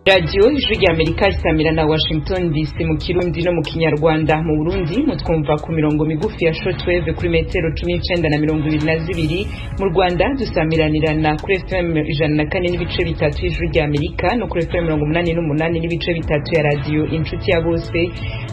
Radiyo Ijwi rya Amerika isamira na Washington DC mu Kirundi no mu Kinyarwanda. Mu Burundi mutwumva ku mirongo migufi ya shortwave kuri metero 19 na 22. Mu Rwanda dusamiranirana kuri FM 104.3 Ijwi rya Amerika no kuri FM 88.3 ya Radiyo Inshuti ya Bose.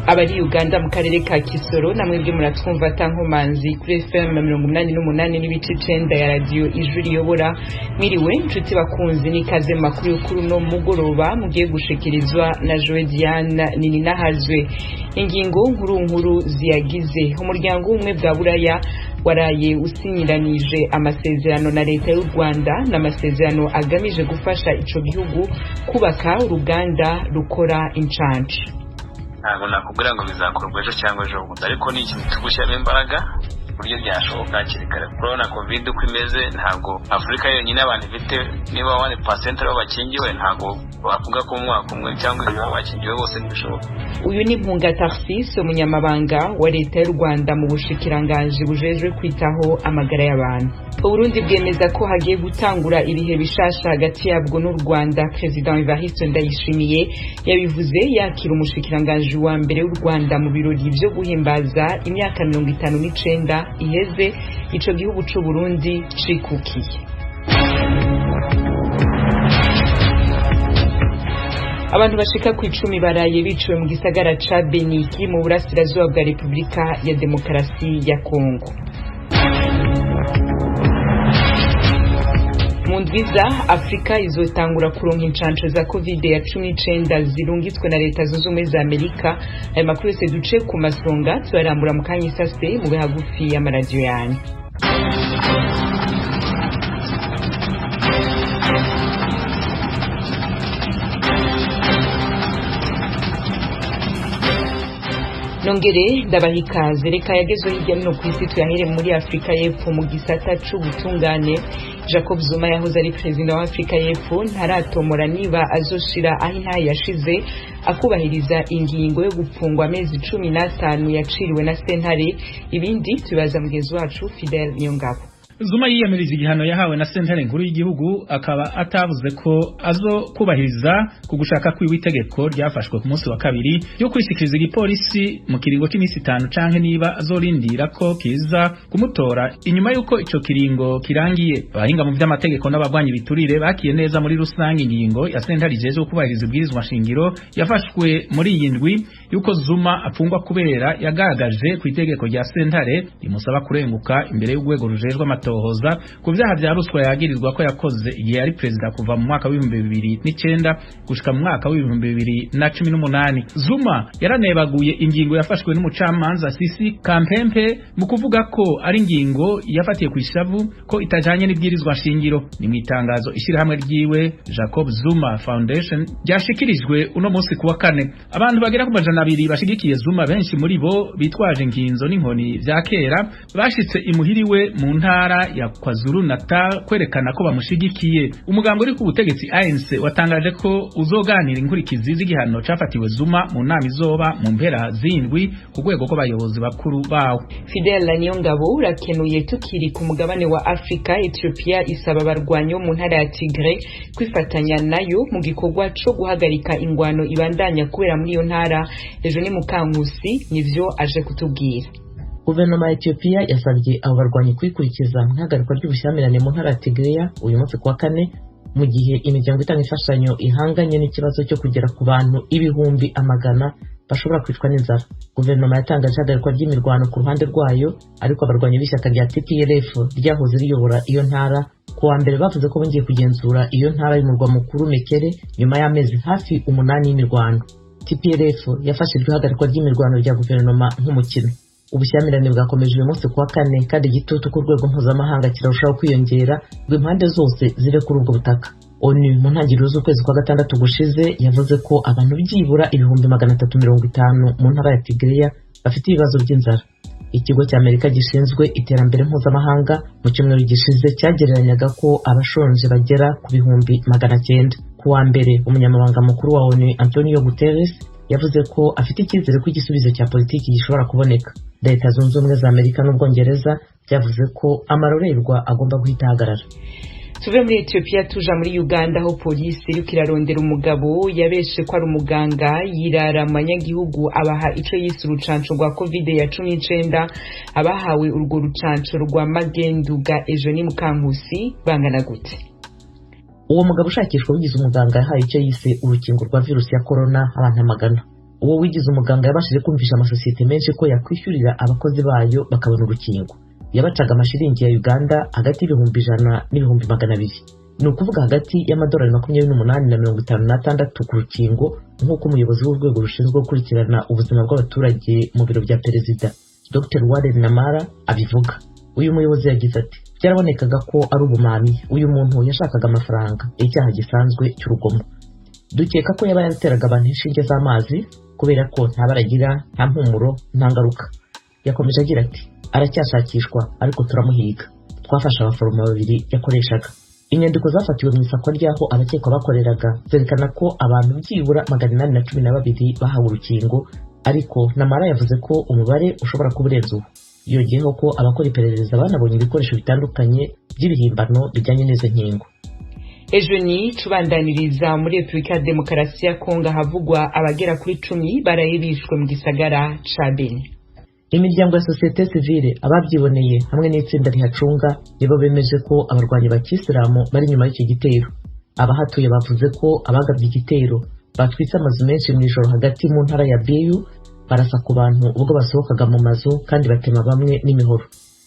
Abari Uganda mu karere ka Kisoro namwebwe muratwumva tankomanzi kuri FM 88.9 ya Radiyo Ijwi Riyobora. Mwiriwe nshuti bakunzi, n'ikaze mu makuru y'ukuri no mugoroba mugiye gushikirizwa na Joe Diane Nininahazwe. Ingingo nkuru nkuru ziyagize: umuryango w'ubumwe bwa Buraya waraye usinyiranije amasezerano na leta y'u Rwanda, n'amasezerano agamije gufasha ico gihugu kubaka uruganda rukora incanco. Ntabwo nakubwira ngo bizakorwa ejo cyangwa ejo bundi, ariko ni ikintu tugushyiramo imbaraga buryo byashoboka hakiri kare. Urabona COVID uko imeze, ntabwo Afurika yonyine abantu ifite niba 1% aribo bakingiwe, ntabwo bavuga ko mu mwaka umwe cyangwa ibiri bakingiwe bose, ntibishoboka. Uyu ni Mpunga Tharcisse, umunyamabanga wa leta y'u Rwanda mu bushikiranganji bujejwe kwitaho amagara y'abantu. Uburundi bwemeza ko hagiye gutangura ibihe bishasha hagati yabwo n'u Rwanda. President Evariste Ndayishimiye yabivuze yakira umushikiranganji wa mbere w'u Rwanda mu birori vyo guhimbaza imyaka 59 iheze ico gihugu c'u Burundi cikukiye. Abantu bashika ku 10 baraye biciwe mu gisagara ca Beni kiri mu burasirazuba bwa Repubulika ya Demokarasi ya Kongo. Mu ndwiza Afrika izotangura kuronka incanco za COVID ya 19 zirungitswe na Leta Zunze Ubumwe za Amerika. Ayo makuru yose duce ku masonga tuyarambura mu kanya isase, mube hagufi y'amaradiyo yanyu. Nongere ndabaha ikaze. Reka yagezwe hirya no ku isi tuyahere muri Afrika y'Epfo mu gisata c'ubutungane. Jacob Zuma yahoze ari perezida wa Afrika y'Epfo ntaratomora niba azoshira aho intahe yashize akubahiriza ingingo yo gupfungwa amezi 15 yaciriwe na sentare. Ibindi tubibaza mugenzi wacu Fidel Niyongabo. Zuma yiyamirije igihano yahawe na sentare nkuru y'igihugu, akaba atavuze ko azo kubahiriza ku gushaka kwiwe itegeko ryafashwe ku munsi wa kabiri ryo kwishikiriza igipolisi mu kiringo cy'iminsi 5, canke niba azorindira ko kiza kumutora inyuma y'uko ico kiringo kirangiye. Abahinga mu vy'amategeko n'abagwanyi biturire bakiye neza muri rusange ingingo ya sentare ijejwe kubahiriza ibwirizwa nshingiro yafashwe muri iyi ndwi yuko Zuma apfungwa kubera yagaragaje ku itegeko rya sentare rimusaba kurenguka imbere y'urwego rujejwe amatohoza ku vyaha vya ruswa yagirizwa ko yakoze igihe yari perezida kuva mu mwaka w'2009 gushika mu mwaka w'2018. Zuma yaranebaguye ingingo yafashwe n'umucamanza Sisi Kampempe mu kuvuga ko ari ingingo yafatiye ku ishavu, ko itajanye n'ibwirizwa nshingiro. Ni mu itangazo ishirahamwe ryiwe Jacob Zuma Foundation ryashikirijwe uno munsi kuwa kane. Abantu bagera ku 200 bashigikiye Zuma, benshi muri bo bitwaje inkinzo n'inkoni vya kera, bashitse imuhiriwe mu ntara ya KwaZulu Natal kwerekana ko bamushigikiye. Umugambo uri ku butegetsi ANC watangaje ko uzoganira inkurikizi z'igihano cafatiwe Zuma mu nama izoba mu mpera zindwi ku rwego rw'abayobozi bakuru bawo. Fidel Niyongabo, urakenuye. Tukiri ku mugabane wa Afrika, Ethiopia isaba abarwanyi bo mu ntara ya Tigray kwifatanya nayo mu gikorwa co guhagarika ingwano ibandanya kubera muri iyo ntara. Ejo ni Mukankusi nivyo aje kutubwira. Guverinoma ya Ethiopia yasabye abo barwanyi kuyikurikiza mu ihagarikwa ry'ubushyamirane mu ntara ya Tigray uyu munsi kuwa kane, mu gihe imiryango itanga imfashanyo ihanganye n'ikibazo cyo kugera ku bantu ibihumbi amagana bashobora kwicwa n'inzara. Guverinoma yatangaje ihagarikwa ry'imirwano ku ruhande rwayo, ariko abarwanyi b'ishyaka rya TPLF ryahoze riyobora iyo ntara ku wa mbere bavuze ko bongeye kugenzura iyo ntara y'umurwa mukuru Mekele nyuma y'amezi hafi 8 y'imirwano. TPLF yafashe iryo hagarikwa ry'imirwano rya guverinoma nk'umukino. Ubushyamirane bwakomeje uyu munsi kuwa kane, kandi igitutu ku rwego mpuzamahanga kirarushaho kwiyongera ngo impande zose zive kuri ubwo butaka. ONU mu ntangiriro z'ukwezi kwa gatandatu gushize yavuze ko abantu byibura 350,000 mu ntara ya Tigray bafite ibibazo by'inzara. Ikigo cya Amerika gishinzwe iterambere mpuzamahanga mu cyumweru gishize cyagereranyaga ko abashonje bagera ku 900,000. Ku wa mbere, umunyamabanga mukuru wa ONU Antonio Guterres yavuze ko afite icyizere ko igisubizo cya politiki gishobora kuboneka. Leta Zunze Ubumwe za Amerika n'Ubwongereza byavuze ko amarorerwa agomba guhita ahagarara. Tuve muri Ethiopia tuja muri Uganda, aho polisi iriko irarondera umugabo yabeshe ko ari umuganga, yirara mu banyagihugu abaha ico yise urucanco rwa covid ya 19. Abahawe urwo rucanco rwa magenduga ejo ni Mukankusi bangana gute? Uwo mugabo ushakishwa wigize umuganga yahaye icyo yise urukingo rwa virusi ya corona abantu amagana. Uwo wigize umuganga yabashije kumvisha amasosiyete menshi ko yakwishyurira abakozi bayo bakabona urukingo. Yabacaga amashiringi ya Uganda hagati y'100,000 n'200,000, ni ukuvuga hagati y'amadolari 28 na 56 ku rukingo, nk'uko umuyobozi w'urwego rushinzwe gukurikirana ubuzima bw'abaturage mu biro bya perezida Dr Warren Namara abivuga. Uyu muyobozi yagize ati: "Byarabonekaga ko ari ubumami. Uyu muntu yashakaga amafaranga, icyaha gisanzwe cy'urugomo. Dukeka ko yaba yarateraga abantu inshinge z'amazi kubera ko nta baragira, nta mpumuro, nta ngaruka." Yakomeje agira ati: "Aracyashakishwa ariko turamuhiga. Twafashe abaforomo babiri yakoreshaga." Inyandiko zafatiwe mu isakwa ry'aho abakekwa bakoreraga zerekana ko abantu byibura 812 bahawe urukingo, ariko Namara yavuze ko umubare ushobora kuba urenze uwo. Yongeyeho ko abakora iperereza banabonye ibikoresho bitandukanye by'ibihimbano bijyanye n'izo nkingo. Ejo ni tubandaniriza muri Repubulika ya Demokarasi ya Kongo, ahavugwa abagera kuri 10 baraye bishwe mu gisagara ca Beni. Imiryango ya sosiyete sivile, ababyiboneye hamwe n'itsinda rihacunga nibo bemeje ko abarwanyi ba kisilamu bari inyuma y'icyo gitero. Abahatuye bavuze ko abagabye igitero batwitse amazu menshi mu ijoro hagati mu ntara ya Biyu, barasa ku bantu ubwo basohokaga mu mazu kandi batema bamwe n'imihoro.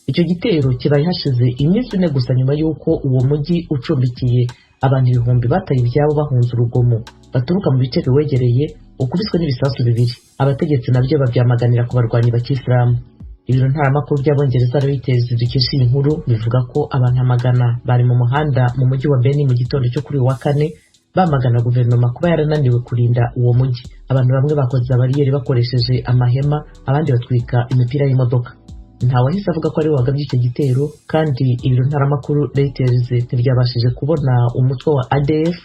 Icyo gitero kibaye hashize iminsi 4 gusa nyuma y'uko uwo mujyi ucumbikiye abantu ibihumbi bataye ibyabo bahunze urugomo baturuka mu bice biwegereye ukubiswe n'ibisasu 2. Abategetsi nabyo babyamaganira ku barwanyi ba kisilamu. Ibiro ntaramakuru by'Abongereza Reuters dukesha iyi nkuru bivuga ko abantu amagana bari mu muhanda mu mujyi wa Beni mu gitondo cyo kuri uyu wa kane, bamagana guverinoma kuba yarananiwe kurinda uwo mujyi. Abantu bamwe bakoze bariyeri bakoresheje amahema, abandi batwika imipira y'imodoka. Ntawahise avuga ko ari we wagabye icyo gitero, kandi ibiro ntaramakuru Reuters ntibyabashije kubona umutwe wa ADF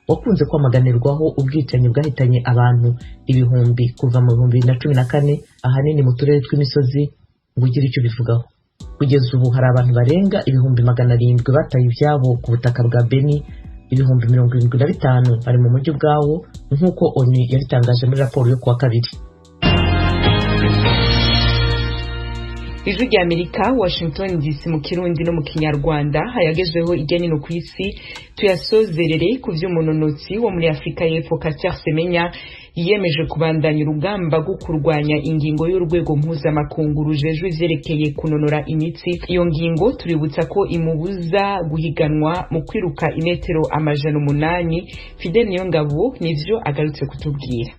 wakunze kwamaganirwaho ubwicanyi bwahitanye abantu ibihumbi kuva mu 2014, ahanini mu turere tw'imisozi, ngo ugire icyo bivugaho. Kugeza ubu hari abantu barenga 700,000 bataye ibyabo ku butaka bwa Beni, 75,000 bari mu mujyi ubwawo, nk'uko ONU yabitangaje muri raporo yo kuwa kabiri. Ijwi rya Amerika, Washington DC, mu Kirundi no mu Kinyarwanda. Hayagezweho irya nino ku isi tuyasozerere ku vy'umunonotsi wo muri Afrika y'Epfo Caster Semenya yiyemeje kubandanya urugamba rwo kurwanya ingingo y'urwego mpuzamakungu rujejwe ivyerekeye kunonora imitsi. Iyo ngingo tuributsa ko imubuza guhiganwa mu kwiruka imetero 800. Fidel Niyongabo nivyo agarutse kutubwira.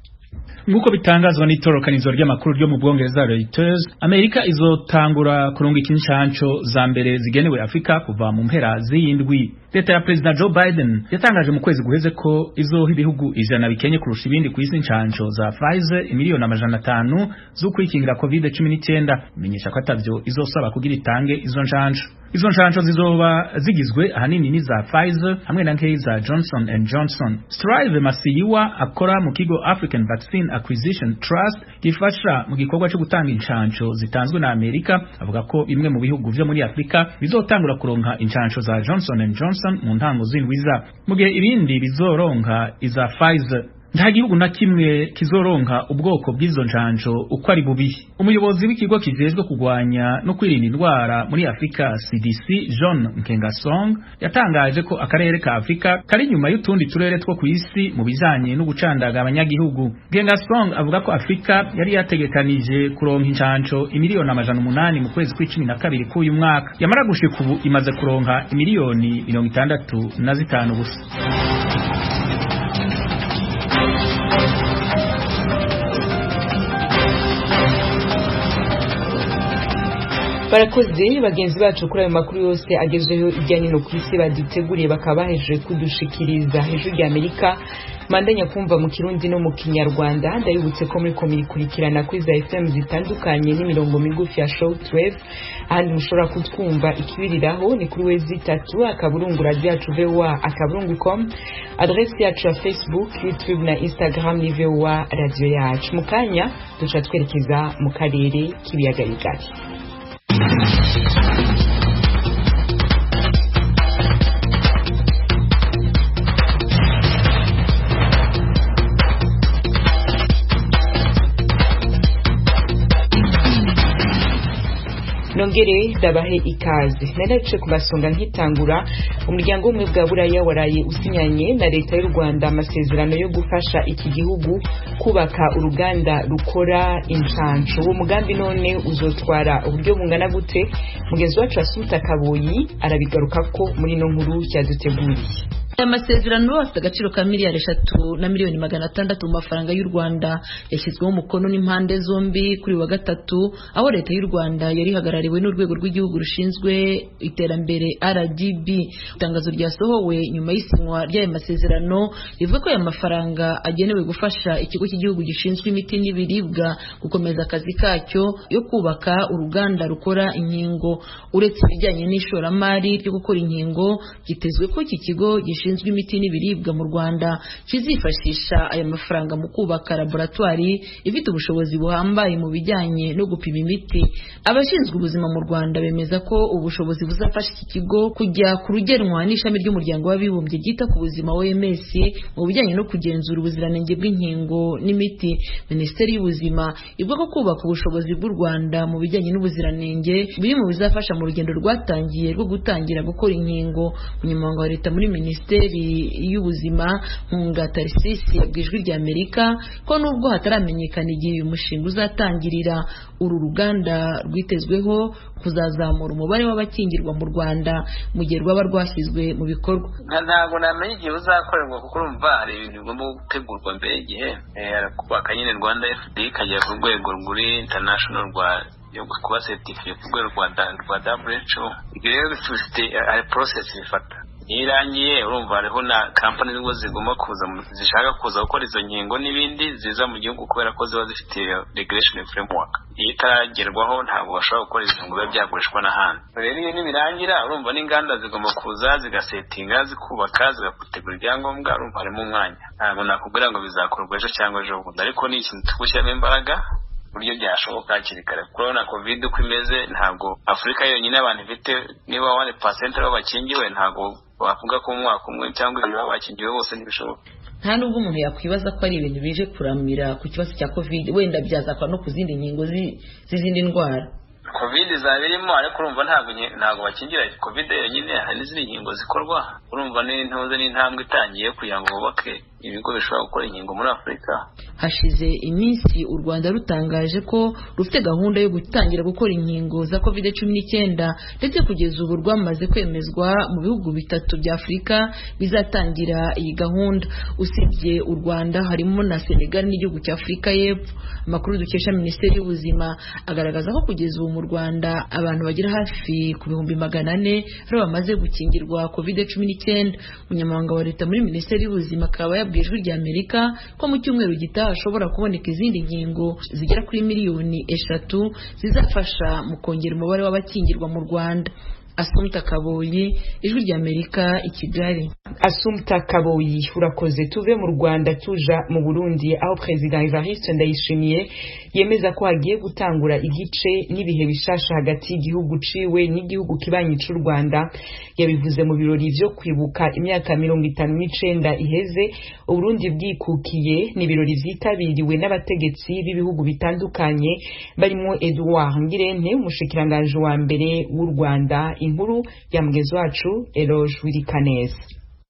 Nk'uko bitangazwa n'itororokanizo ry'amakuru ryo mu Bwongereza Reuters, Amerika izotangura kurungika inshanco za mbere zigenewe Afrika kuva mu mpera z'iyindwi. Leta ya Perezida Joe Biden yatangaje mu kwezi guheze ko izoha ibihugu 100 bikenye kurusha ibindi ku isi inshanco za Pfizer 500,000,000 zo kwikingira COVID-19, imenyesha ko atavyo izosaba kugira itange izo nshanco. Izo nshanco zizoba zigizwe ahanini n'iza Pfizer hamwe na nkeyi za Johnson and Johnson. Strive Masiyiwa akora mu kigo African Vaccine Acquisition Trust gifasha mu gikorwa cyo gutanga inshanco zitanzwe na Amerika, avuga ko bimwe mu bihugu vyo muri Afrika bizotangura kuronka inshanco za Johnson and Johnson mu ntango z'indwiza, mu gihe ibindi bizoronka iza Pfizer. Nta gihugu na kimwe kizoronka ubwoko bw'izo njanjo uko ari bubiri. Umuyobozi w'ikigo kijejwe kugwanya no kwirinda indwara muri Afrika CDC, John Nkengasong, yatangaje ko akarere ka Afrika kari inyuma y'utundi turere two ku isi mu bijanye no gucandaga abanyagihugu. Nkengasong avuga ko Afrika yari yategekanije kuronka injanjo 800,000,000 mu kwezi kw'icumi na kabiri k'uyu mwaka, yamara gushika ubu imaze kuronka 65,000,000 gusa. Barakoze bagenzi bacu kuri ayo makuru yose agezweho irya nino ku isi baduteguriye bakaba bahejeje kudushikiriza. Hejuru rya Amerika mandanya kumva mu Kirundi no mu Kinyarwanda. Ndabibutse ko muri komirikurikirana kuri za FM zitandukanye n'imirongo migufi ya shortwave. Ahandi mushobora kutwumva ikibiriraho ni kuri wezi 3 akaburungu radio yacu voa akaburungu.com, adresse yacu ya Facebook, YouTube na Instagram ni VOA radio yacu. Mu kanya duca twerekeza mu karere k'ibiyaga bigari. Nongere ndabahe ikaze. Narace ku masonga nkitangura, umuryango umwe bwa Buraya waraye usinyanye na leta y'u Rwanda amasezerano yo gufasha iki gihugu kubaka uruganda rukora incanco. Uwo mugambi none uzotwara uburyo bungana gute? Mugenzi wacu Asumta Kaboyi arabigarukako muri no nkuru yaduteguriye. Aya masezerano afite agaciro ka 3,600,000,000 mu mafaranga y'u Rwanda, yashyizweho umukono n'impande zombi kuri wa gatatu, aho leta y'u Rwanda yari ihagarariwe n'urwego rw'igihugu rushinzwe iterambere RDB. Itangazo ryasohowe nyuma y'isinywa ry'aya masezerano rivuga ko aya mafaranga agenewe gufasha ikigo cy'igihugu gishinzwe imiti n'ibiribwa gukomeza akazi kacyo yo kubaka uruganda rukora inkingo. Uretse ibijyanye n'ishoramari ryo gukora inkingo, byitezwe ko iki kigo gishinzwe imiti n'ibiribwa mu Rwanda kizifashisha aya mafaranga mu kubaka laboratwari ifite ubushobozi buhambaye mu bijyanye no gupima imiti. Abashinzwe ubuzima mu Rwanda bemeza ko ubushobozi buzafasha iki kigo kujya ku rugenwa n'ishami ry'umuryango w'abibumbye ryita ku buzima OMS mu bijyanye no kugenzura ubuziranenge bw'inkingo n'imiti. Minisiteri y'Ubuzima ivuga ko kubaka ubushobozi bw'u Rwanda mu bijyanye n'ubuziranenge biri mu bizafasha mu rugendo rwatangiye rwo gutangira gukora inkingo. Umunyamabanga wa leta muri Minisiteri y'Ubuzima Nkunga Tarisisi yabwiye Ijwi rya Amerika ko nubwo hataramenyekana igihe uyu mushinga uzatangirira, uru ruganda rwitezweho kuzazamura umubare w'abakingirwa mu Rwanda mu gihe rwaba rwashyizwe mu bikorwa. Ntabwo namenya igihe uzakorerwa kuko urumva hari ibintu bigomba gutegurwa mbere y'igihe. Kubaka nyine Rwanda FDA ikagera ku rwego ruri international rwa yo kuba certifié ku rwego rwa WHO. Ibyo rero bifite hari process bifata. Iyo irangiye urumva hariho na kampani nibwo zigomba kuza, zishaka kuza gukora izo nkingo n'ibindi ziza mu gihugu kubera ko ziba zifite regulation framework. Iyo itaragerwaho ntabwo bashobora gukora izo nkingo, biba byagurishwa n'ahandi. Rero iyo nibirangira urumva n'inganda zigomba kuza zigasetinga, zikubaka, zigategura ibyangombwa, urumva harimo umwanya. Ntabwo nakubwira ngo bizakorwa ejo cyangwa ejo bundi, ariko ni ikintu tugushyiramo imbaraga buryo byashoboka hakiri kare. Urabona covid uko imeze, ntabwo Afurika yonyine abantu ifite niba 1% aribo bakingiwe, ntabwo wavuga ko mu mwaka umwe cyangwa ibiri baba bakingiwe bose, ntibishoboka. Nta nubwo umuntu yakwibaza ko ari ibintu bije kuramira ku kibazo cya covid, wenda byazakora no ku zindi nkingo z'izindi ndwara. Covid izaba irimo, ariko urumva ntabwo bakingira covid yonyine, hari n'izindi nkingo zikorwa. Urumva n'intuze n'intambwe itangiye kugira ngo bubake ibigo bishobora gukora inkingo muri Afurika. Hashize iminsi u Rwanda rutangaje ko rufite gahunda yo gutangira gukora inkingo za COVID-19, ndetse kugeza ubu rwamaze kwemezwa mu bihugu bitatu bya Afurika bizatangira iyi gahunda. Usibye u Rwanda harimo na Senegal n'igihugu cya Afurika y'Epfo. Amakuru dukesha Minisiteri y'Ubuzima agaragaza ko kugeza ubu mu Rwanda abantu bagera hafi ku 400,000 ari bamaze gukingirwa COVID-19. Umunyamabanga wa leta muri Minisiteri y'Ubuzima akaba yabwiye Ijwi rya Amerika ko mu cyumweru gitaha hashobora kuboneka izindi nkingo zigera kuri 3 miliyoni zizafasha mu kongera umubare w'abakingirwa mu Rwanda. Asumta Kaboyi, Ijwi rya Amerika i Kigali. Asumta Kaboyi, urakoze. Tuve mu Rwanda tuja mu Burundi, aho President Evariste Ndayishimiye yemeza ko hagiye gutangura igice n'ibihe bishasha hagati y'igihugu ciwe n'igihugu kibanyi c'u Rwanda. Yabivuze mu birori vyo kwibuka imyaka 59 iheze Uburundi bwikukiye. Ni ibirori vyitabiriwe n'abategetsi b'ibihugu bitandukanye barimo Edouard Ngirente, umushikiranganji wa mbere w'u Rwanda. Inkuru ya mugenzi wacu Eloge Wirikaneza.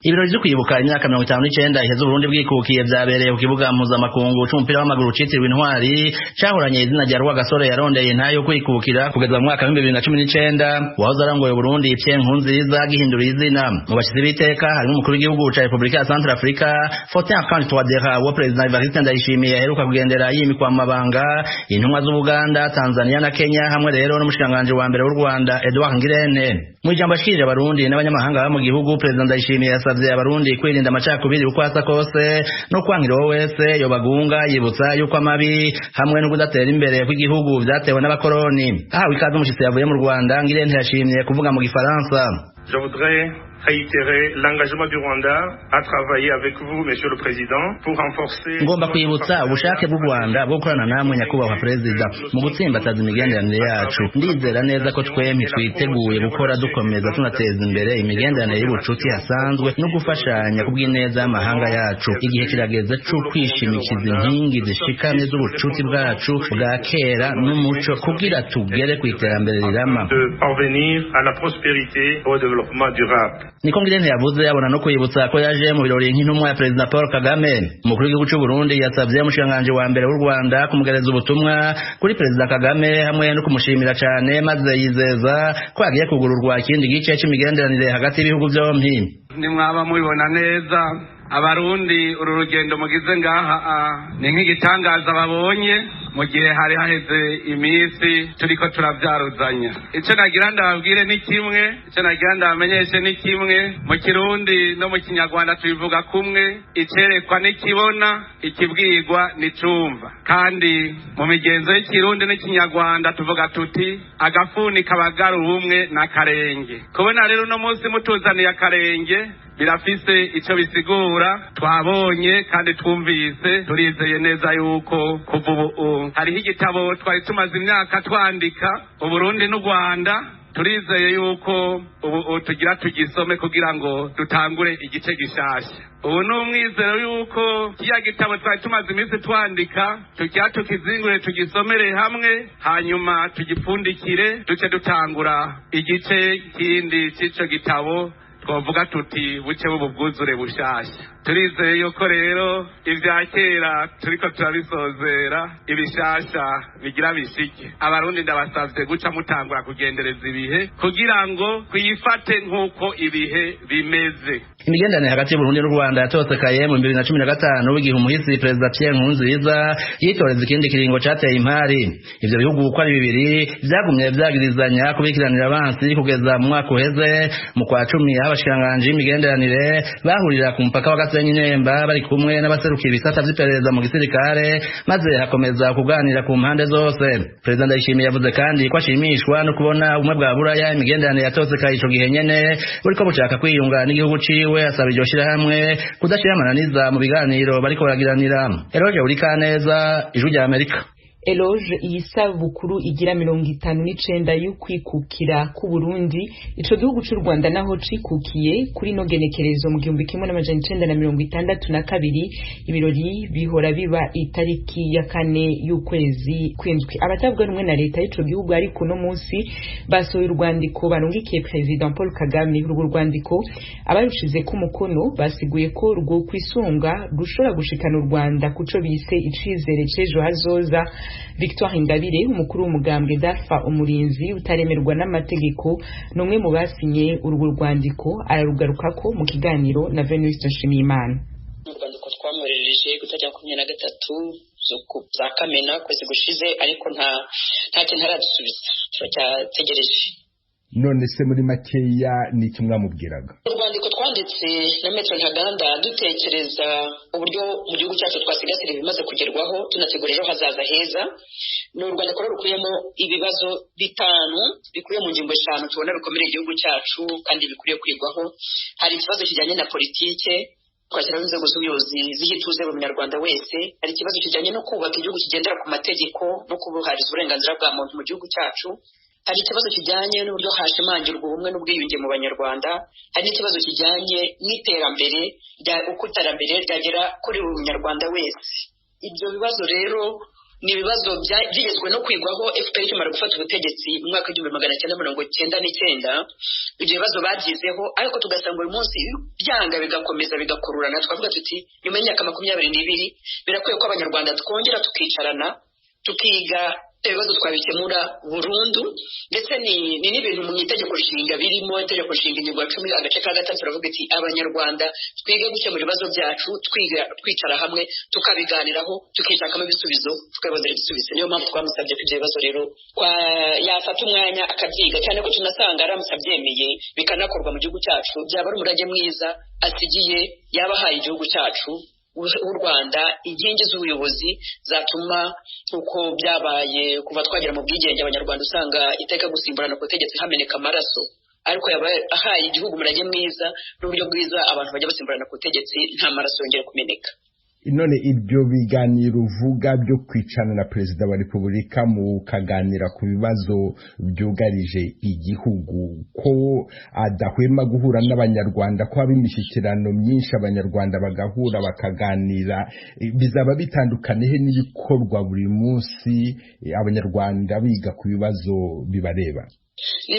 Ibirori vyo kwibuka imyaka 59 iheze Uburundi bwikukiye vyabereye ku kibuga mpuzamakungu c'umupira w'amaguru citiriwe Intwari, cahoranye izina rya Rwagasore yarondeye intahe yo kwikukira kugeza mu mwaka wa 2019, uwahoze arongoye Uburundi Pierre Nkurunziza gihindura izina. Mu bashitsi b'iteka harimo umukuru w'igihugu ca Republika ya Central Africa Faustin Archange Touadera, uwo Perezida Evariste Ndayishimiye aheruka kugendera yimikwa mu mabanga, intumwa z'Ubuganda, Tanzania na Kenya, hamwe rero n'umushikiranganji wa mbere w'u Rwanda Edouard Ngirente. Mu ijambo ashikirije Abarundi n'abanyamahanga baba mu gihugu, Perezida Ndayishimiye yasavye Abarundi kwirinda amacakubiri uko asa kose no kwangira uwo wese yobagunga, yibutsa yuko amabi hamwe no kudatera imbere kw'igihugu vyatewe n'abakoroni. Ahawe ikaze umushitsi yavuye mu Rwanda, Ngirente yashimye kuvuga mu Gifaransa. Je voudrais réitérer l'engagement du Rwanda à travailler avec vous, Monsieur le Président, pour renforcer... Ngomba kwibutsa ubushake bw'u Rwanda bwo gukorana namwe nyakubahwa Perezida mu gutsimbataza imigenderanire yacu. Ndizera neza ko twembi twiteguye gukora dukomeza tunateza imbere imigenderanire y'ubucuti hasanzwe no gufashanya kubw'ineza y'amahanga yacu. Igihe kirageze co kwishimikiza inkingi zishikamye z'ubucuti bwacu bwa kera n'umuco kugira tugere ku iterambere rirama. De parvenir à la prospérité et au développement durable. Niko Ngirente yavuze, abona no kwibutsa ko yaje mu birori nk'intumwa ya Perezida Paul Kagame. Umukuru w'igihugu c'u Burundi yasavye umushikiranganji wa mbere w'u Rwanda kumugereza ubutumwa kuri Perezida Kagame hamwe no kumushimira cane, maze yizeza ko agiye kugururwa ikindi gice c'imigenderanire hagati y'ibihugu vyompi. Nimwaba mubibona neza abarundi, uru rugendo mugize ngaha ni nk'igitangaza babonye mu gihe hari haheze iminsi turiko turavyaruzanya. Ico nagira ndababwire ni kimwe, ico nagira ndabamenyeshe ni kimwe. Mu Kirundi no mu Kinyarwanda tubivuga kumwe: icerekwa n'ikibona, ikibwirwa n'icumva. Kandi mu migenzo y'Ikirundi n'Ikinyarwanda tuvuga tuti agafuni kabagara ubumwe n'akarenge. Kubona rero uno munsi mutuzaniye akarenge birafise ico bisigura. Twabonye kandi twumvise, turizeye neza yuko kuva ubu hariho igitabo twari tumaze imyaka twandika, Uburundi n'u Rwanda. Turizeye yuko ubu tugira tugisome kugira ngo dutangure igice gishasha. Ubu ni umwizero yuko kiya gitabo twari tumaze iminsi twandika tugira tukizingure, tugisomere hamwe, hanyuma tugipfundikire, duce dutangura igice kindi c'ico gitabo, twavuga tuti buce bubu bwuzure bushasha. Turizeye yuko rero ivya kera turiko turabisozera, ibishasha bigira bishike. Abarundi ndabasavye guca mutangura kugendereza ibihe kugira ngo kwifate nk'uko ibihe bimeze. Imigenderanire hagati y'Uburundi n'u Rwanda yatosekaye mu 2015 igihe umuhisi Perezida Pierre Nkurunziza yitoreza ikindi kiringo cateye impari. Ivyo bihugu uko ari bibiri vyagumye vyagirizanya kubikiranira abansi kugeza mu mwaka uheze mu kwa 10, aho abashikiranganji b'imigenderanire bahurira ku mupaka wa Gasenyi Nemba bari kumwe n'abaserukiye ibisata vy'iperereza mu gisirikare, maze hakomeza kuganira ku mpande zose. Perezida Ndayishimiye yavuze kandi ko ashimishwa no kubona ubumwe bwa Buraya, imigenderanire yatosekaye ico gihe nyene, buriko bushaka kwiyunga n'igihugu ciwe, asaba iryo shirahamwe kudashira amananiza mu biganiro bariko baragiranira. Eloge Urikaneza, Ijwi rya Amerika. Eloge, iyi sabukuru igira 59 y'ukwikukira k'Uburundi, ico gihugu c'u Rwanda naho cikukiye kuri no genekerezo mu 1962, ibirori bihora biba itariki ya 4 y'ukwezi kw'indwi. Abatavuga rumwe na leta y'ico gihugu ariko no munsi basohoye urwandiko barungikiye President Paul Kagame. Urwo rwandiko abarushize ku mukono basiguye ko rwo kwisunga rushobora gushikana u Rwanda kuco bise icizere c'ejo hazoza. Victoire Ingabire, umukuru w'umugambwe Dafa Umurinzi utaremerwa n'amategeko, n'umwe mu basinye urwo rwandiko, ararugarukako mu kiganiro na Venuste Nshimiyimana. Urwandiko twamwoherereje ku itariki 23 za Kamena kwezi gushize, ariko nta kintu aradusubiza, turacyategereje. None se muri makeya ni iki mwamubwiraga? Urwandiko twanditse na Metro Ntaganda dutekereza uburyo mu gihugu cyacu twasigasira ibimaze kugerwaho, tunategura ejo hazaza heza. Ni urwandiko rukubiyemo ibibazo 5 bikubiye mu ngingo 5 tubona bikomereye igihugu cyacu kandi bikwiye kwigwaho. Hari ikibazo kijyanye na politike, twashyiraho inzego z'ubuyobozi zihituze buri munyarwanda wese. Hari ikibazo kijyanye no kubaka igihugu kigendera ku mategeko no kubahiriza uburenganzira bwa muntu mu gihugu cyacu. Hari ikibazo kijyanye n'uburyo hashimangirwa ubumwe n'ubwiyunge mu banyarwanda. Hari n'ikibazo kijyanye n'iterambere, uko iterambere ryagera kuri buri munyarwanda wese. Ibyo bibazo rero ni ibibazo byigezwe no kwigwaho FPR ikimara gufata ubutegetsi mu mwaka 1999. Ibyo bibazo babyizeho, ariko tugasanga uyu munsi byanga bigakomeza bigakururana. Twavuga tuti nyuma y'imyaka 22 birakwiye ko abanyarwanda twongera tukicarana tukiga ibibazo twabikemura burundu. Ndetse ni n'ibintu mu itegeko nshinga birimo, itegeko nshinga ingingo ya 10 agace ka 3 turavuga iti abanyarwanda twige gukemura ibibazo byacu, twicara hamwe tukabiganiraho, tukishakamo ibisubizo, tukabibonera ibisubizo. Niyo mpamvu twamusabye ko ibyo bibazo rero yafata umwanya akabyiga, cyane ko tunasanga aramutse abyemeye bikanakorwa mu gihugu cyacu byaba ari umurage mwiza asigiye yabahaye igihugu cyacu w'u Rwanda, inkingi z'ubuyobozi zatuma uko byabaye kuva twagera mu bwigenge abanyarwanda usanga iteka gusimburana ku butegetsi hameneka amaraso. Ariko yaba ahaye igihugu umurage mwiza n'uburyo bwiza abantu bajya basimburana ku butegetsi, nta maraso yongera kumeneka. None ibyo biganiro uvuga byo kwicarana na Perezida wa Repubulika mukaganira ku bibazo byugarije igihugu, ko adahwema guhura n'Abanyarwanda, ko haba imishyikirano myinshi, Abanyarwanda bagahura bakaganira, bizaba bitandukanye he n'ibikorwa buri munsi Abanyarwanda biga ku bibazo bibareba?